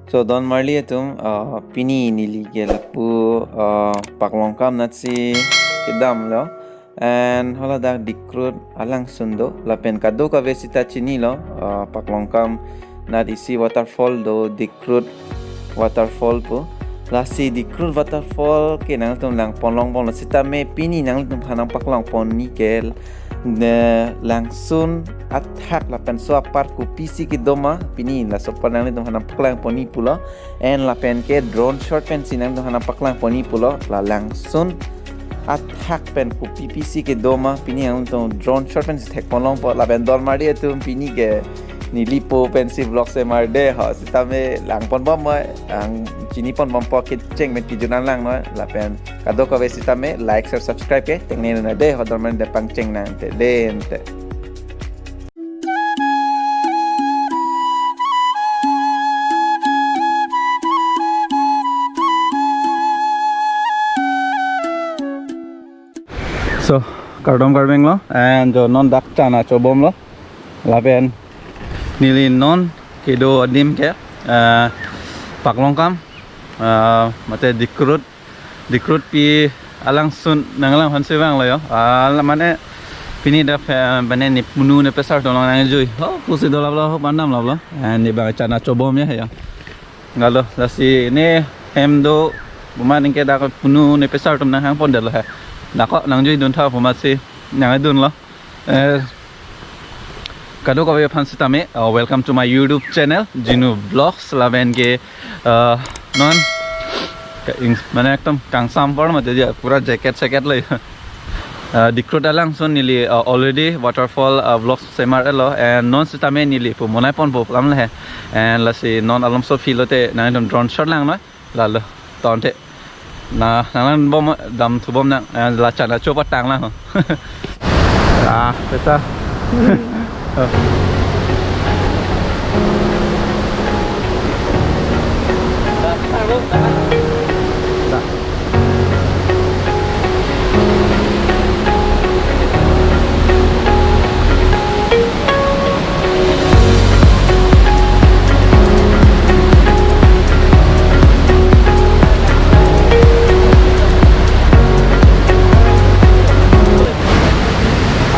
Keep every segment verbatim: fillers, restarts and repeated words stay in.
So, don marli atum, uh, pini neli ke lapu, uh, Paklongkam natsi kedamlo. And haladak Dikroot alangsun do. Lapen kadokave sita chinilo, uh, Paklongkam nat isi waterfall do, Dikroot waterfall pu. Lasi Dikroot waterfall ke nangtum langpon longpon lo sitame pini nangtum aphan nangpaklangpon ni ke ne langsun athak lapen so apar kopisi kedo ma pini laso apar nanglitum aphan nangpaklangpon ni pulo. And lapen ke drone shot pensi nanglitum aphan nangpaklangpon ni pulo. La langsun athak pen kopipisi kedo ma pini nangtum drone shot pensi thekpon longpo. Lapen don marli atum pini ke neli po pensi vlog semar de ho. Sitame langpon bom mo, ang chinipon bompo kecheng pen kejun an lang noi. Lapen kadokave sitame like, share, subscribe ke tengne na de ho, don marli de pangcheng nangte de ente. So, kardom karbeng lo, and jo non dak chana chobom lo, lapen neli non kedo adim ke, eh, Paklongkam, eh, mate Dikroot, Dikroot pi alangsun nanglang aphan si vanglo yo. Ah, la mane pini dak, eh, mane ne punu ne pesar atum along nangjui. Oh, pusi dolaplo, ho pandamlaplo. Eh, ne bang chana chobom ya ya. Galo, lasi ne hem do, buma ningke dak punu ne pesar atum nanghangpondetlo he. Dak ko nangjui dun tha buma si nangdunlo. Eh, kadokave aphan sitame, uh, welcome to my YouTube channel, Jinu Vlogs, lapen ke, uh, non, ka-, ing-, mane ekdom kangsam apor mate dia, pura jacket jacket lo. Uh, Dikroot alangsun neli, uh, already waterfall, uh, vlogs semar lo, and non sitame neli pu monai ponpo lam le he, and lasi non alomso field lote nangtum drone shot lang noi. Lalo, tonte. Na, nanglang bom, dam thu bom nang, eh, la chana chopatang lang ho. Ah, peta.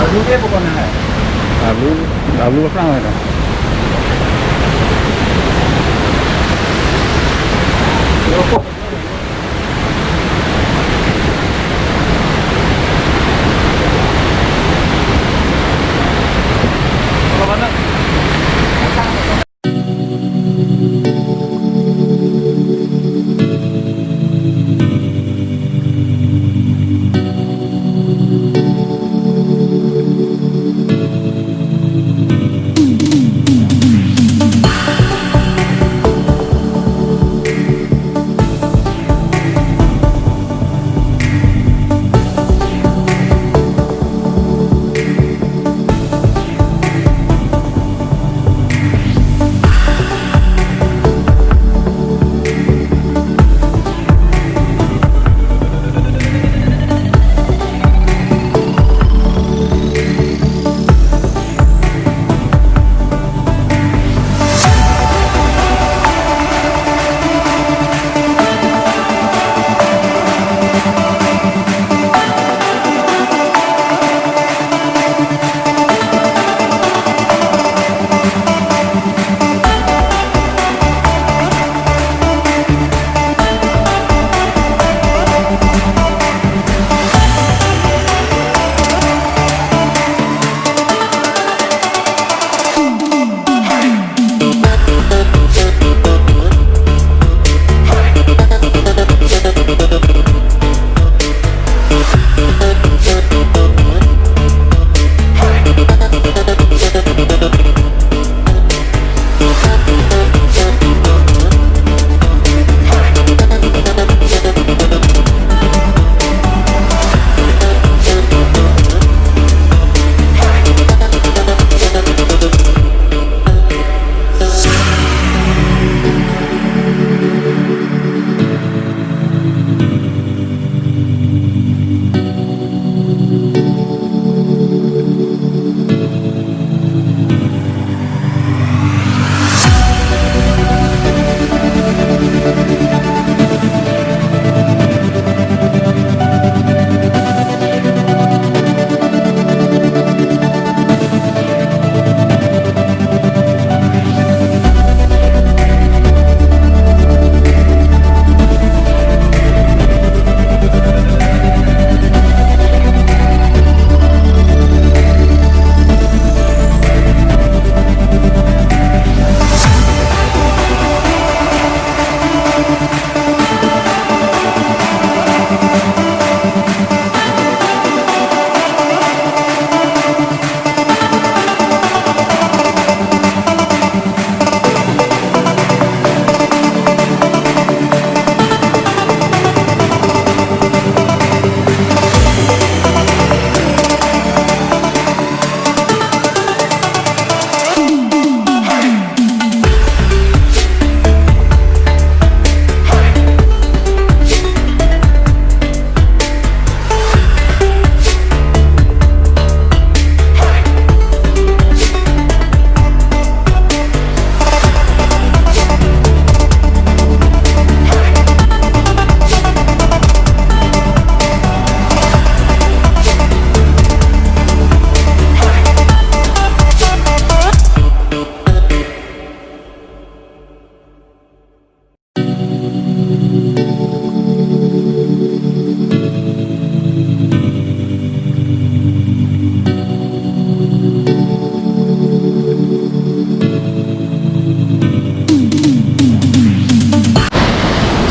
आलू के पकौड़े हैं। आलू, आलू अपना होगा।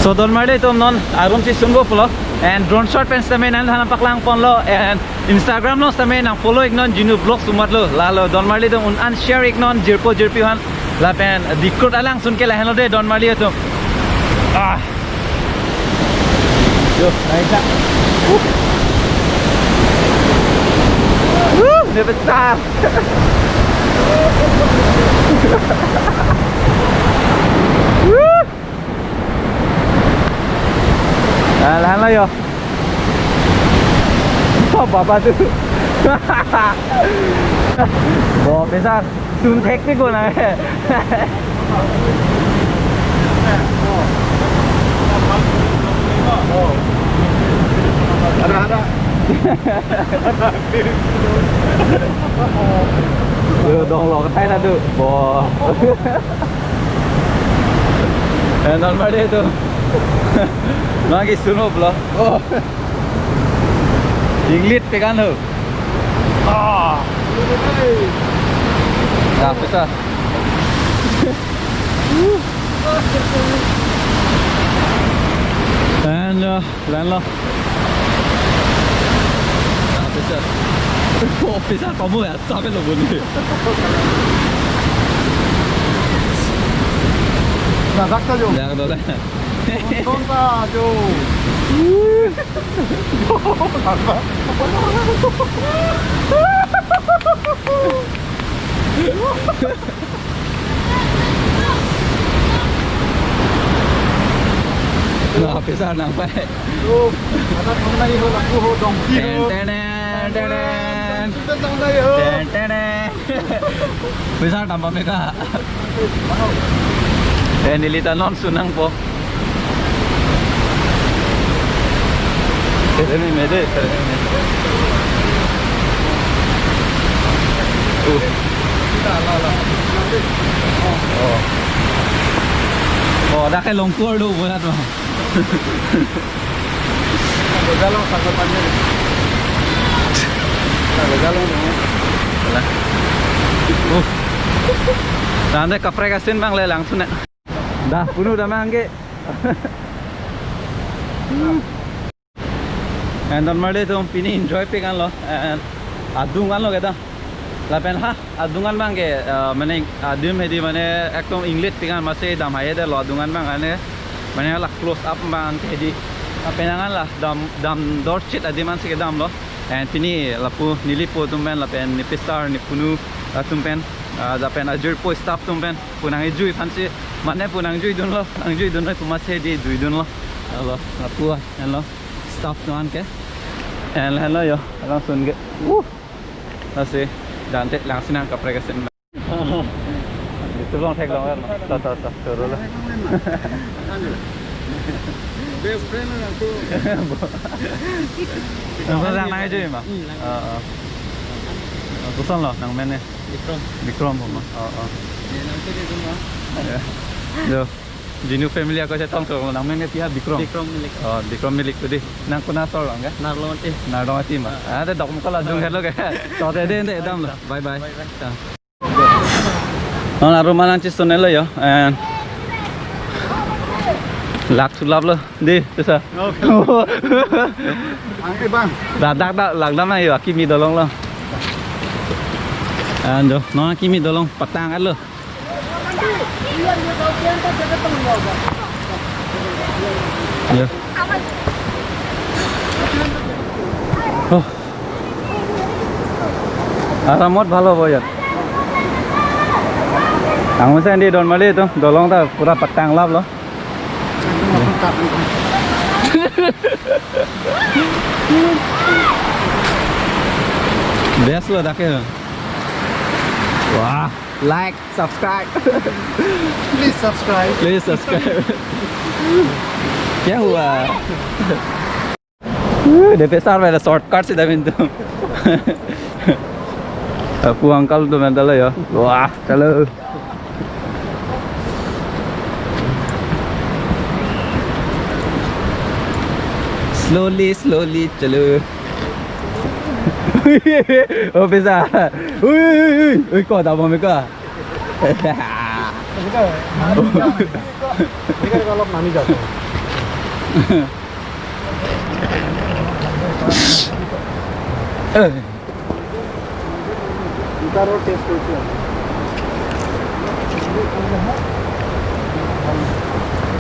So, Don Marli atum, non arum si sunbo pulo. And drone shot pen sitame nangpaklang ponlo. And Instagram along sitame nang follow iknon Genu Vlogs pu matlo. Lalo Don Marli atum un-an share iknon jirpo jirpi aphan. Lapen dikrut alang sun ke lahenlo de Don Marli atum. Ah. Yo, naik dah. Uh. Uh, dia besar. Uh. Nah, lahan lo yo. Oh, baba tu. Bo besar. Sun thek pi ko na. Ada, ada. Yo, dong lo, katai na tu. Bo. Eh, Don Marli atum. Lagi sunop lo. Oh. Inglit pekan ho. Ah. Dah, besar. And, uh, lahan lo. Dah, besar. Oh, besar kamu ya, sampai lo bunyi. Nah, dak saja. Dah, dah, dah. Tonta jo. Nah, besar nangpai. Tuh, ada mengenai ho laku ho dongki ho. Ten, ten, ten, ten. Sudah tang dai ho. Ten, ten, ten. Besar tambah mega. Eh, neli ta non sunangpo. Tereme mede, tereme mede. Uh. Oh. Oh, dak ke longkur do buat mah. Dah, dah, dah, dah. Dah, dah, dah, dah. Alah. Uh. Tangte kaprek asin abang le langsun ya. Dah, punu dah mangge. And Don Marli atum pini enjoy pik anlo. And adung anlo kita. Lapen ha, adung an abang ke, uh, mane adim hedi mane ekdom inglit pik an, masi dam hai de lo adung an abang ane, mane la close up abang ke hedi. Lapen angan la dam, dam dorchit adim an si kedam lo. And pini lapu neli po atum pen lapen ne pisar ne punu atum pen, uh, lapen ajirpo staff atum pen pu nang ejui aphan si, mane pu nang jui dunlo, nang jui dunlo pu masi hedi jui dunlo. Alo, lapu anlo. Staff atum an ke. And lahenlo yo, alangsun ke. Uh. Lasi, tangte langsun nang kaprek asin. Itu long thek long kan. Ta, ta, ta, turun lah. Best friend lah aku. Nang ko nang jui ma? Hmm, nang. Ah, ah. Koson lo, nang men ne? Bikrom. Bikrom ma. Ah, ah. Ya, nang jui di rumah. Ya. Yo. Genu family ako chetong so nang men ke pia Bikrom. Bikrom Milik. Oh, Bikrom Milik tu di. Nang konat asor long ke? Nardongati. Nardongati ma. Ah. Ah, te dok mukha la jung hello ke. To te de de dam lo. Bye bye. Bye bye. Ya. Non arum an nangchesunlo yo. And lak sulap lo. Di, bisa. Okay. Angke bang. Dak dak dak lak dam ayo akimi dolong lo. And do, non akimi dolong patang lo. Ya. Oh. Aramot bhalo bo ya. Ang mesen di Don Marli atum, dolong ta pura patang lap lo. Best lo dak ke. Wah, like, subscribe. Please subscribe. Please subscribe. Kya hua? Uh, de besar pada shortcut sih dah pintu. Aku angkal tu mental ya. Wah, chalo. Slowly, slowly, chalo. Oh, bisa. Ui, ui, ui, ui, kok dah mau mereka? Ini kan kalau nani jatuh. Eh.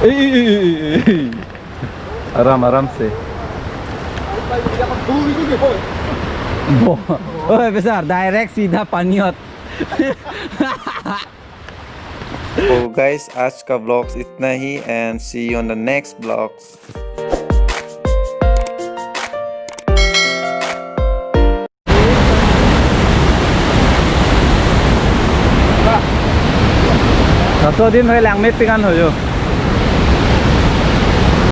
Ei, ei, ei, ei, ei. Aram, aram se. Bo. Oh, besar, direct sida paniot. तो गाइस, आज का व्लॉग्स इतना ही and see you on the next vlogs. Laso din hoi lang mepik an hoyo.